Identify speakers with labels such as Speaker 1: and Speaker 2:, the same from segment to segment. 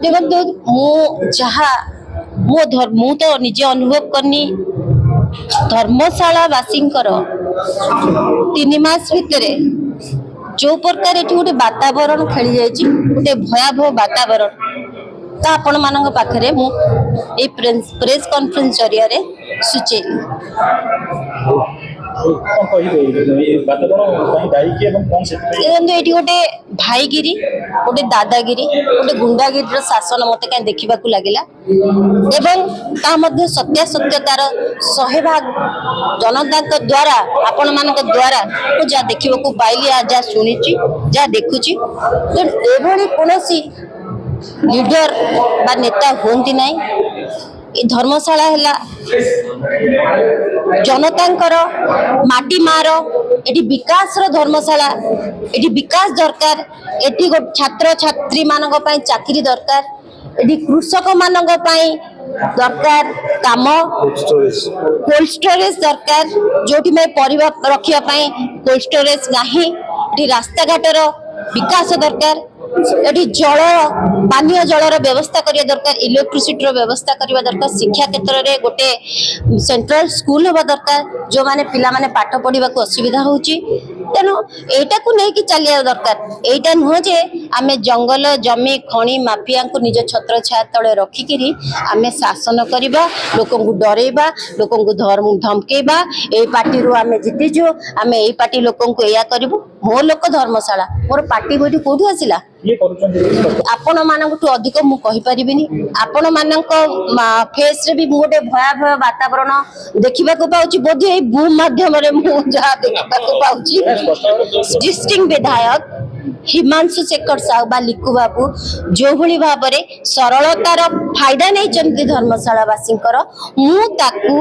Speaker 1: ଦେଖନ୍ତୁ, ମୁଁ ଯାହା ମୋ ମୁଁ ତ ନିଜେ ଅନୁଭବ କରିନି। ଧର୍ମଶାଳାବାସୀଙ୍କର 3 ମାସ ଭିତରେ ଯୋଉ ପ୍ରକାର ଏଠି ଗୋଟେ ବାତାବରଣ ଖେଳି ଯାଇଛି, ଗୋଟେ ଭୟାବହ ବାତାବରଣ, ତ ଆପଣମାନଙ୍କ ପାଖରେ ମୁଁ ଏଇ ପ୍ରେସ୍ କନଫରେନ୍ସ ଜରିଆରେ ସୂଚେଇଲି।
Speaker 2: କଣ କହିବେ, ଏଇ ବାତାବରଣ ପାଇଁ ଦାୟୀ କିଏ ଏବଂ କଣ ସେଥିପାଇଁ?
Speaker 1: ଦେଖନ୍ତୁ, ଏଇଠି ଗୋଟେ ଭାଇଗିରି, ଗୋଟେ ଦାଦାଗିରି, ଗୋଟେ ଗୁଣ୍ଡାଗିରିର ଶାସନ ମତେ କାହିଁ ଦେଖିବାକୁ ଲାଗିଲା ଏବଂ ତାହା ମଧ୍ୟ ସତ୍ୟାସତ୍ୟତାର 100 ଭାଗ ଜନତାଙ୍କ ଦ୍ୱାରା, ଆପଣମାନଙ୍କ ଦ୍ୱାରା ମୁଁ ଯାହା ଦେଖିବାକୁ ପାଇଲି ଆଉ ଯାହା ଶୁଣିଛି, ଯାହା ଦେଖୁଛି। ତେଣୁ ଏଭଳି କୌଣସି ଲିଡର ବା ନେତା ହୁଅନ୍ତି ନାହିଁ। ଏ ଧର୍ମଶାଳା ହେଲା ଜନତାଙ୍କର, ମାଟି ମାର, ଏଠି ବିକାଶର ଧର୍ମଶାଳା। ଏଠି ବିକାଶ ଦରକାର। ଏଠି ଗୋଟେ ଛାତ୍ରଛାତ୍ରୀ ମାନଙ୍କ ପାଇଁ ଚାକିରି ଦରକାର। ଏଠି କୃଷକ ମାନଙ୍କ ପାଇଁ ଦରକାର କାମ, କୋଲ୍ଡ ଷ୍ଟୋରେଜ ଦରକାର, ଯୋଉଠି ପାଇଁ ପରିବା ରଖିବା ପାଇଁ କୋଲ୍ଡ ଷ୍ଟୋରେଜ ନାହିଁ। ଏଠି ରାସ୍ତାଘାଟର ବିକାଶ ଦରକାର। ଏଠି ଜଳ, ପାନୀୟ ଜଳର ବ୍ୟବସ୍ଥା କରିବା ଦରକାର, ଇଲେକ୍ଟ୍ରିସିଟିର ବ୍ୟବସ୍ଥା କରିବା ଦରକାର। ଶିକ୍ଷା କ୍ଷେତ୍ରରେ ଗୋଟେ ସେଣ୍ଟ୍ରାଲ ସ୍କୁଲ ହେବା ଦରକାର, ଯୋଉମାନେ ପିଲାମାନେ ପାଠ ପଢିବାକୁ ଅସୁବିଧା ହଉଛି। ତେଣୁ ଏଇଟାକୁ ନେଇକି ଚାଲିବା ଦରକାର। ଏଇଟା ନୁହଁ ଯେ ଆମେ ଜଙ୍ଗଲ ଜମି ଖଣି ମାଫିଆଙ୍କୁ ନିଜ ଛତ୍ରଛାୟା ତଳେ ରଖିକିରି ଆମେ ଶାସନ କରିବା, ଲୋକଙ୍କୁ ଡରେଇବା, ଲୋକଙ୍କୁ ଧମକେଇବା, ଏଇ ପାର୍ଟିରୁ ଆମେ ଜିତିଛୁ, ଆମେ ଏଇ ପାର୍ଟି ଲୋକଙ୍କୁ ଏଇଆ କରିବୁ। ମୋ ଲୋକ ଧର୍ମଶାଳା, ମୋର ପାର୍ଟି ବଇଠି କୋଉଠୁ ଆସିଲା?
Speaker 2: କିଏ କରୁଛନ୍ତି ଏ ସ୍ପଷ୍ଟ?
Speaker 1: ଆପଣ ମାନଙ୍କଠୁ ଅଧିକ ମୁଁ କହିପାରିବିନି। ଆପଣ ମାନଙ୍କ ଫେସରେ ବି ମୁଁ ଗୋଟେ ଭୟାବହ ବାତାବରଣ ଦେଖିବାକୁ ପାଉଛି। ବୋଧେ ଏଇ ବୁମ୍ ମାଧ୍ୟମରେ ମୁଁ ଯାହା ଦେଖିବାକୁ ପାଉଛି,
Speaker 2: ସ୍ପଷ୍ଟ ଭାବରେ
Speaker 1: ଡିଷ୍ଟ୍ରିକ୍ଟ ବିଧାୟକ ହିମାଂଶୁ ଶେଖର ସାହୁ ବା ଲିକୁ ବାବୁ ଯୋଉଭଳି ଭାବରେ ସରଳତାର ଫାଇଦା ନେଇଛନ୍ତି ଧର୍ମଶାଳାବାସୀଙ୍କର, ମୁଁ ତାକୁ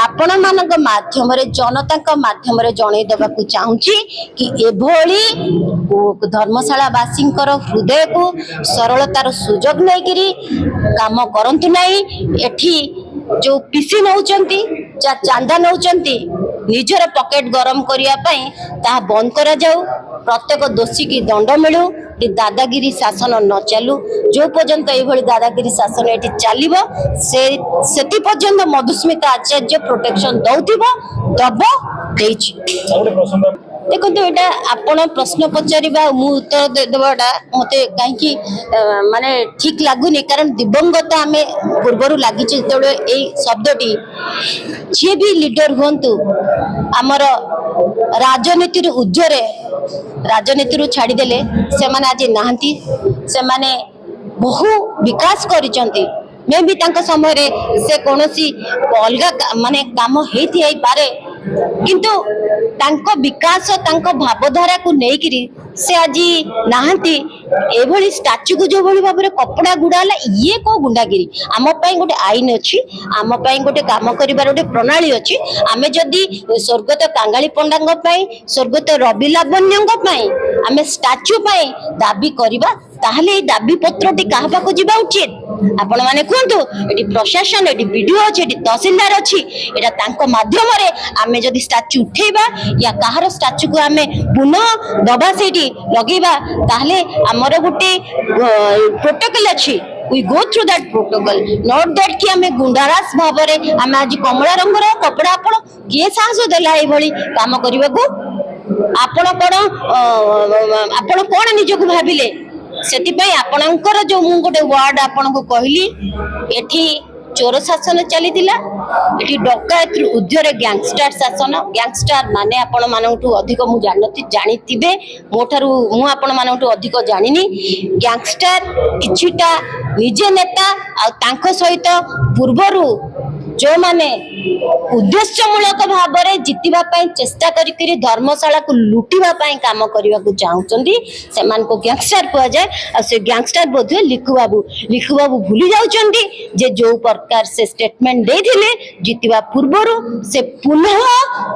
Speaker 1: ଆପଣମାନଙ୍କ ମାଧ୍ୟମରେ, ଜନତାଙ୍କ ମାଧ୍ୟମରେ ଜଣେଇ ଦେବାକୁ ଚାହୁଁଛି କି ଏଭଳି ଧର୍ମଶାଳାବାସୀଙ୍କର ହୃଦୟକୁ ସରଳତାର ସୁଯୋଗ ନେଇକିରି କାମ କରନ୍ତୁ ନାହିଁ। ଏଠି ଯୋଉ ପିସି ନଉଛନ୍ତି, ଯାହା ଚାନ୍ଦା ନଉଛନ୍ତି ନିଜର ପକେଟ ଗରମ କରିବା ପାଇଁ, ତାହା ବନ୍ଦ କରାଯାଉ। ପ୍ରତ୍ୟେକ ଦୋଷୀକି ଦଣ୍ଡ ମିଳୁ। ଏଠି ଦାଦାଗିରି ଶାସନ ନ ଚାଲୁ। ଯୋଉ ପର୍ଯ୍ୟନ୍ତ ଏଇଭଳି ଦାଦାଗିରି ଶାସନ ଏଠି ଚାଲିବ, ସେଥି ପର୍ଯ୍ୟନ୍ତ ମଧୁସ୍ମିତା ଆଚାର୍ଯ୍ୟ ପ୍ରୋଟେକ୍ସନ ଦଉଥିବ, ଦବ, ଦେଇଛି।
Speaker 2: ଆଉ ଗୋଟେ ପ୍ରସଙ୍ଗ।
Speaker 1: ଦେଖନ୍ତୁ, ଏଇଟା ଆପଣ ପ୍ରଶ୍ନ ପଚାରିବା ଆଉ ମୁଁ ଉତ୍ତର ଦେବାଟା ମତେ କାହିଁକି ମାନେ ଠିକ ଲାଗୁନି। କାରଣ ଦିବଙ୍ଗତ ଆମେ ପୂର୍ବରୁ ଲାଗିଛି ଯେତେବେଳେ ଏଇ ଶବ୍ଦଟି, ଯିଏ ବି ଲିଡର ହୁଅନ୍ତୁ, ଆମର ରାଜନୀତିରୁ ଉର୍ଦ୍ଧ୍ୱରେ, ରାଜନୀତିରୁ ଛାଡ଼ିଦେଲେ ସେମାନେ ଆଜି ନାହାନ୍ତି। ସେମାନେ ବହୁ ବିକାଶ କରିଛନ୍ତି। ମେ ବି ତାଙ୍କ ସମୟରେ ସେ କୌଣସି ଅଲଗା ମାନେ କାମ ହେଇଥାଇପାରେ, କିନ୍ତୁ ତାଙ୍କ ବିକାଶ, ତାଙ୍କ ଭାବଧାରାକୁ ନେଇକିରି ସେ ଆଜି ନାହାନ୍ତି। ଏଭଳି ଷ୍ଟାଚୁକୁ ଯୋଉଭଳି ଭାବରେ କପଡ଼ା ଗୁଡା ହେଲା, ଇଏ କୋଉ ଗୁଣ୍ଡାଗିରି? ଆମ ପାଇଁ ଗୋଟେ ଆଇନ ଅଛି, ଆମ ପାଇଁ ଗୋଟେ କାମ କରିବାର ଗୋଟେ ପ୍ରଣାଳୀ ଅଛି। ଆମେ ଯଦି ସ୍ୱର୍ଗତ କାଙ୍ଗାଳି ପଣ୍ଡାଙ୍କ ପାଇଁ, ସ୍ୱର୍ଗତ ରବି ଲାବଣ୍ୟଙ୍କ ପାଇଁ ଆମେ ଷ୍ଟାଚୁ ପାଇଁ ଦାବି କରିବା, ତାହେଲେ ଏଇ ଦାବି ପତ୍ରଟି କାହା ପାଖକୁ ଯିବା ଉଚିତ, ଆପଣମାନେ କୁହନ୍ତୁ। ଏଠି ପ୍ରଶାସନ, ଏଠି ବିଡିଓ ଅଛି, ଏଠି ତହସିଲଦାର ଅଛି। ଏଇଟା ତାଙ୍କ ମାଧ୍ୟମରେ ଆମେ ଯଦି ଷ୍ଟାଚୁ ଉଠେଇବା ୟା କାହାର ଷ୍ଟାଚୁକୁ ଆମେ ପୁନଃ ଦବା, ସେଇଠି ଲଗେଇବା, ତାହେଲେ ଆମର ଗୋଟେ ପ୍ରୋଟୋକଲ ଅଛି। We go through that protocol, not that କି ଆମେ ଗୁଣ୍ଡାରାଜ ଭାବରେ ଆମେ ଆଜି କମଳା ରଙ୍ଗର କପଡ଼ା। ଆପଣ କିଏ ସାହସ ଦେଲା ଏଇଭଳି କାମ କରିବାକୁ? ଆପଣ କଣ ନିଜକୁ ଭାବିଲେ? ସେଥିପାଇଁ ଆପଣଙ୍କର ଯୋଉ ମୁଁ ଗୋଟେ ୱାର୍ଡ ଆପଣଙ୍କୁ କହିଲି, ଏଠି ଚୋର ଶାସନ ଚାଲିଥିଲା, ଏଠି ଡକାୟତରୁ ଉର୍ଦ୍ଧ୍ୱରେ ଗ୍ୟାଙ୍ଗଷ୍ଟାର ଶାସନ। ଗ୍ୟାଙ୍ଗଷ୍ଟାର ମାନେ ଆପଣ ମାନଙ୍କଠୁ ଅଧିକ ମୁଁ ଜାଣିନଥିଲି, ଜାଣିଥିବେ ମୋ ଠାରୁ, ମୁଁ ଆପଣ ମାନଙ୍କଠୁ ଅଧିକ ଜାଣିନି। ଗ୍ୟାଙ୍ଗଷ୍ଟାର କିଛିଟା ନିଜେ ନେତା ଆଉ ତାଙ୍କ ସହିତ ପୂର୍ବରୁ ଯୋଉମାନେ ଉଦ୍ଦେଶ୍ୟମୂଳକ ଭାବରେ ଜିତିବା ପାଇଁ ଚେଷ୍ଟା କରିକିରି ଧର୍ମଶାଳାକୁ ଲୁଟିବା ପାଇଁ କାମ କରିବାକୁ ଚାହୁଁଛନ୍ତି, ସେମାନଙ୍କୁ ଗ୍ୟାଙ୍ଗଷ୍ଟାର କୁହାଯାଏ। ଆଉ ସେ ଗ୍ୟାଙ୍ଗଷ୍ଟାର ବୋଧହୁଏ ଲିକୁ ବାବୁ। ଲିକୁ ବାବୁ ଭୁଲି ଯାଉଛନ୍ତି ଯେ ଯୋଉ ପ୍ରକାର ସେ ଷ୍ଟେଟମେଣ୍ଟ ଦେଇଥିଲେ ଜିତିବା ପୂର୍ବରୁ, ସେ ପୁନଃ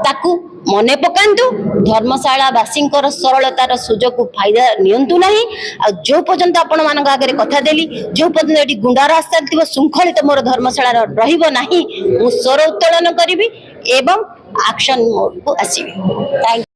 Speaker 1: ତାକୁ ମନେ ପକାନ୍ତୁ। ଧର୍ମଶାଳା ବାସୀଙ୍କର ସରଳତାର ସୁଯୋଗକୁ ଫାଇଦା ନିଅନ୍ତୁ ନାହିଁ। ଆଉ ଯୋଉ ପର୍ଯ୍ୟନ୍ତ ଆପଣମାନଙ୍କ ଆଗରେ କଥା ଦେଲି, ଯୋଉ ପର୍ଯ୍ୟନ୍ତ ଏଠି ଗୁଣ୍ଡାରାଜ ଚାଲିଥିବ, ଶୃଙ୍ଖଳିତ ମୋର ଧର୍ମଶାଳାର ରହିବ ନାହିଁ, ମୁଁ ସ୍ୱର ଉତ୍ତୋଳନ କରିବି ଏବଂ ଆକ୍ସନ ମୋଡକୁ ଆସିବି। Thank.